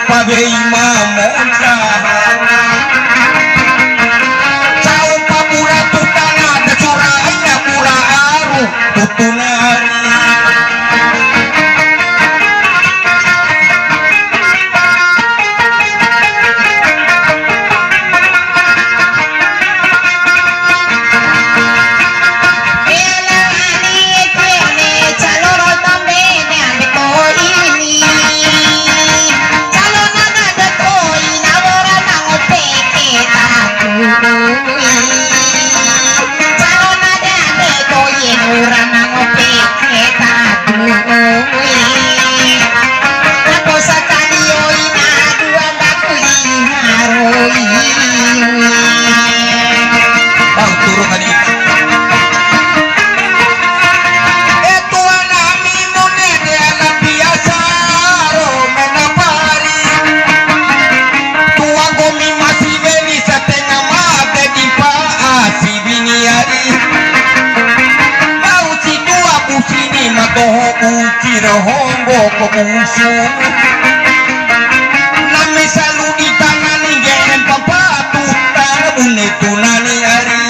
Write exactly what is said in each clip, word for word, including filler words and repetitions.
Pabei ma monca. Cau pabura tutana, da cura aina bura aru, tutunari. Bang, turun tadi. E tua nami mone de ana biasa ro mena pari. Tua nggomi masi weli satenga mate di pa'a si bini ari. Bau si tua busini ma doho buci ro hombo ko busu. Nami salu di tanani ngge'e mpampa tuta bune tunani ari.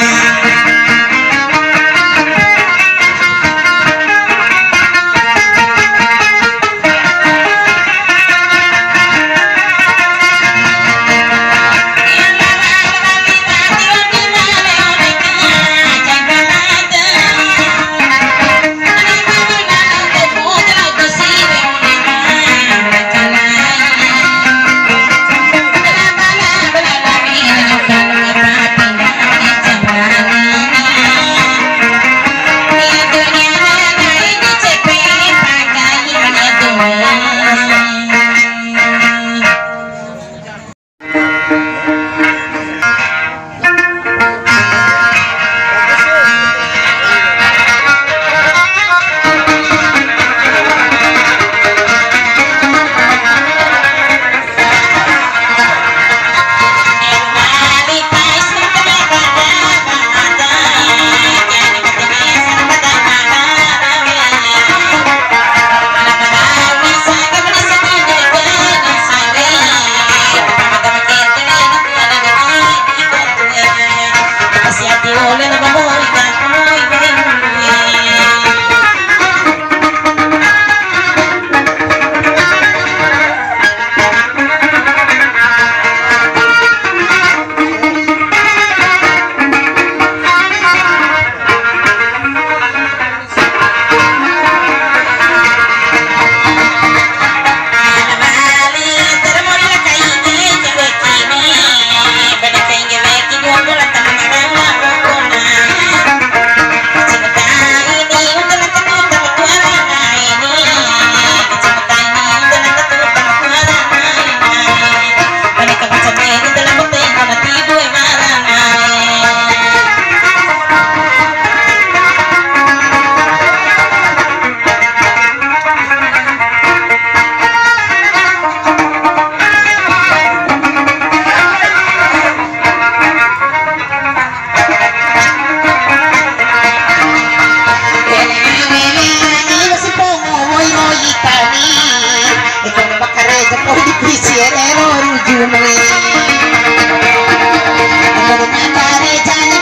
Poi di pisi rero rujuni.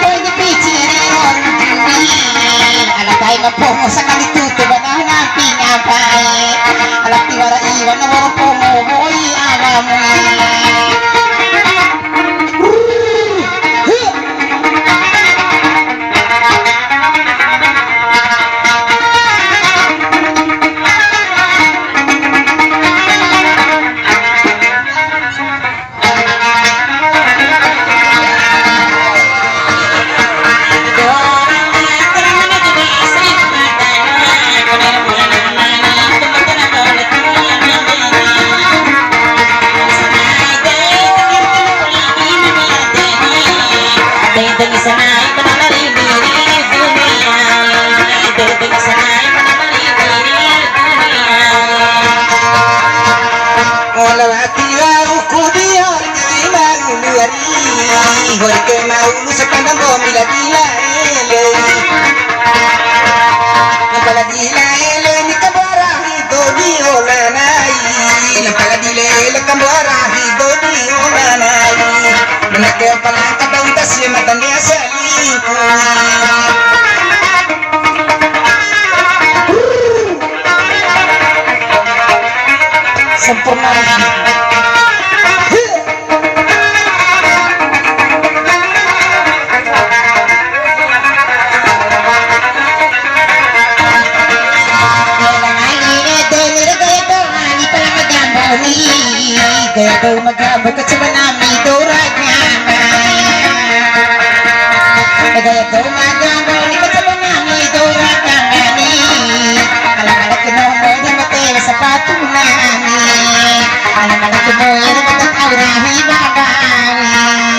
Poi di pisi rero rujuni. Ala kai ma pomo sakali tutu bana nampi ngapai. Ala tiwara iwa na woro pomo boi awamu. Ola wati wa'u ku di hori ke malu luari, hori ke malu sepandang bombi la dila ele. Kepala dila ele ni kabara hido di ola nai. Kepala dila ele kabara hido di ola nai. Menake kepala kata utas ya matan dia selingkuh. Sempurna. Gaya kau magambo kecewa nami dora nyamai. Gaya kau magambo ni kecewa nami dora nyamai. Kalau ada kena mau dia mati sepatu nami. Kalau ada kena mau dia mati aura hiba bawi.